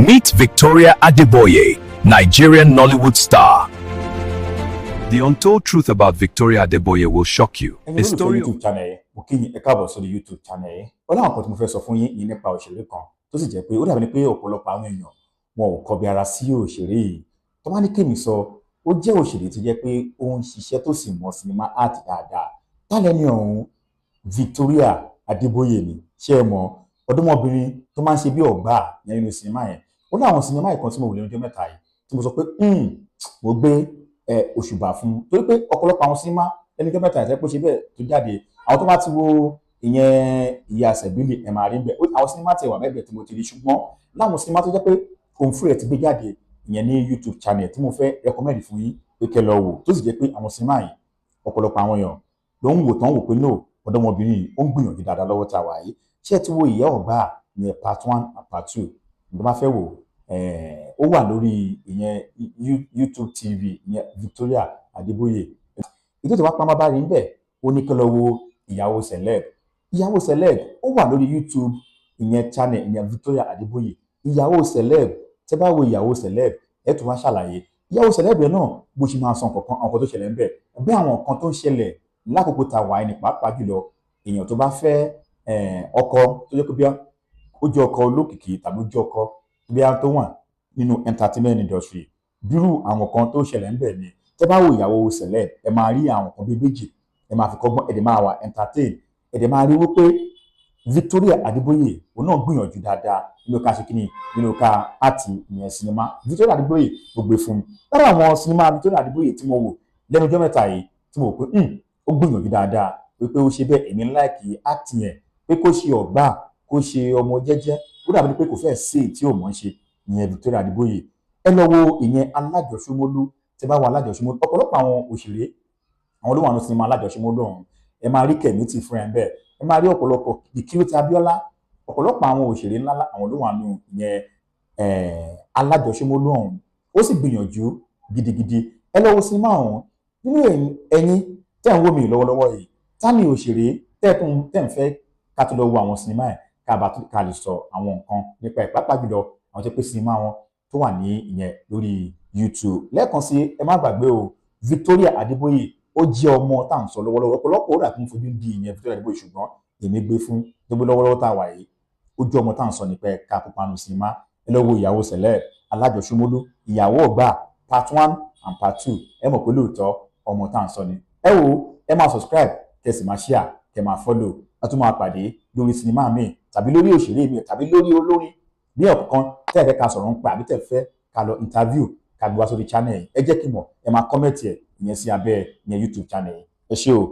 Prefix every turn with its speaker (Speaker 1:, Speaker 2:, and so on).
Speaker 1: Meet Victoria Adeboye, Nigerian Nollywood star. The untold truth about Victoria Adeboye will shock you.
Speaker 2: Ẹ̀yin
Speaker 1: A
Speaker 2: olólùfẹ́
Speaker 1: story of
Speaker 2: YouTube channel yìí, mo kí yín, ẹ káàbọ̀ sórí YouTube channel yìí. Ó láwọn kan tí mo fẹ́ sọ fún yín yìí nípa òṣèré kan tó sì jẹ́ pé ó dàbí ni pé ọ̀pọ̀lọpọ̀ àwọn èèyàn wọn ò kọbi ara sí òṣèré yìí. Tó bá ní kémi sọ, ó jẹ́ òṣèré tó jẹ́ pé ó ń ṣiṣẹ́, tó sì mọ̀ sinimá art dáadáa. Tálẹ́ ní ọ̀hún? Victoria Adeboye ni. Ṣé ẹ mọ̀ ọ̀dọ́mọbìnrin tó máa ń ṣe bí ọ̀gbà yẹn nínú sinimá yẹn? Ó ní àwọn sinimá yìí kan tí mo wò lẹ́nu ọjọ́ mẹ́ta yìí tí mo sọ pé mo gbé òṣùbà fún un, torí pé ọ̀pọ̀lọpọ̀ àwọn sinimá lẹ́nu ọjọ́ mẹ́ta yìí tẹ́ pé ó ṣe bẹ́ẹ̀ tó jáde, àwọn tó bá ti wo ìyẹn Ìyá Sẹ̀bílì, ẹ̀ máa rí bẹ́ẹ̀. Àwọn sinimá ti wà bẹ́ẹ̀ tí mo ti rí, ṣùgbọ́n láwọn sinimá tó jẹ́ pé òun fúnra ẹ̀ ti gbé jáde ìyẹn ní YouTube channel tí mo fẹ́ recommend fún yín pé kẹ́ lọ wò, tó sì jẹ́ pé àwọn sinimá yìí, ọ̀pọ̀lọpọ̀ àwọn èèyàn ló ń wò tán wò pé no, ọ̀dọ́mọbìnrin yìí, ó ń gbìyànjú dáadáa lọ́wọ́ tá a wà yìí. Ṣé ẹ ti wo Ìyá Ọ̀gbà ìyẹn part one and part two? Tó bá fẹ́ wò, ó wà lórí ìyẹn YouTube TV ìyẹn Victoria Adeboye. Ètò tó wá pamọ́ bá rí níbẹ̀, ó ní kí lọ wo Ìyàwó Celeb. Ìyàwó Celeb, ó wà lórí YouTube ìyẹn channel ìyẹn Victoria Adeboye, Ìyàwó Celeb. Tẹ́ bá wo Ìyàwó Celeb, ẹ tún wá ṣàlàyé Ìyàwó Celeb yẹn náà bó ṣe máa san kankan, àwọn kan tó ṣẹlẹ̀ ń bẹ̀ bí àwọn nǹkan tó ń ṣẹlẹ̀ lákòókò tá a wà ní, pàápàá jùlọ èèyàn tó bá fẹ́ ọkọ tó jẹ́ pé bí ó jẹ́ ọkọ olókìkí tàbí ó jẹ́ ọkọ bí a tó wà nínú entertainment industry, bírú àwọn kan tó ṣẹlẹ̀ ń bẹ̀ ni. Tẹ́ bá wo Ìyàwó Celeb, ẹ máa rí àwọn kan bíi méjì, ẹ máa fi kọ́gbọ́n, ẹ dẹ̀ máa wà entertain, ẹ dẹ̀ máa rí wípé Victoria Adeboye, òun náà gbìyànjú dáadáa nínú ká ṣe kíni, nínú ká àti ìyẹn sinimá. Victoria Adeboye, gbogbo fún un lára àwọn sinimá Victoria Adeboye tí mo wò lẹ́nu ọjọ́ mẹ́ta yìí tí mo wò pé ó gbìyànjú dáadáa, wípé ó ṣe bẹ́ẹ̀, èmi like act yẹn, pé kó ṣe ọ̀gbà, kó ṣe ọmọ jẹ́jẹ́, ó dàbí pé kò fẹ́ sí tí ò mọ̀ ń ṣe ìyẹn Victoria Adeboye. Ẹ lọ wo ìyẹn Alájọṣómólú. Tí bá wo Alájọṣómólú, ọ̀pọ̀lọpọ̀ àwọn òṣèré, àwọn ló wà ní sinimá Alájọṣómólú ọ̀hún. Ẹ máa rí Kẹ̀mítì fúnra ẹ̀ bẹ́ẹ̀, ẹ máa rí ọ̀pọ̀lọpọ̀ Ìkírùtì Abíọ́lá, ọ̀pọ̀lọpọ̀ àwọn òṣèré ńlá, àwọn ló wà nù ìyẹn Alájọṣómólú ọ̀hún. Ó sì gbìyànjú gidigidi. Ẹ lọ wo sinimá ọ̀hún. Nínú ẹ̀yin tẹ́ ń wò mí lọ́wọ́lọ́wọ́ yìí, tá ní òṣèré tẹ́ ń fẹ́ ká tó lọ wo àwọn sinimá ẹ̀, ká bá ká lè sọ àwọn nǹkan nípa ẹ̀, pàápàá jùlọ àwọn tó pé sinimá wọn tó wà ní ìyẹn lórí YouTube? Lẹ́ẹ̀kan sí, ẹ má gbàgbé o, Victoria Adeboye, ó jẹ́ ọmọ tá à ń sọ lọ́wọ́lọ́wọ́. Ọ̀pọ̀lọpọ̀ ó dà kí n fojú di ìyẹn Victoria Adeboye, ṣùgbọ́n èmi gbé fún gbogbo lọ́wọ́lọ́wọ́ tá a wà yìí, ó jẹ́ ọmọ tá à ń sọ nípa ẹ̀ka kópa nù sinimá. Ẹ lọ wo Ìyàwó Celeb, Alájọṣómólú, Ìyàwó Ọ̀gbà part one and part two. Ẹ mọ̀ pé lóòótọ́, ọmọ tá à ń sọ ni. Ẹ wo, ẹ máa subscribe, kẹ́ sì máa share, kẹ́ máa follow. A tún máa pàdé lórí sinimá mi tàbí lórí òṣèré mi tàbí lórí olórin bí ọ̀kan tẹ́ ẹ fẹ́ ká sọ̀rọ̀ ń pa, àbí tẹ́ ẹ fẹ́ ká lọ interview, ká gbé wá sórí channel yìí. Ẹ jẹ́ kí n mọ̀. Ẹ máa comment ẹ̀ ìyẹn sí abẹ́ ìyẹn YouTube channel yìí. Ẹ ṣé o.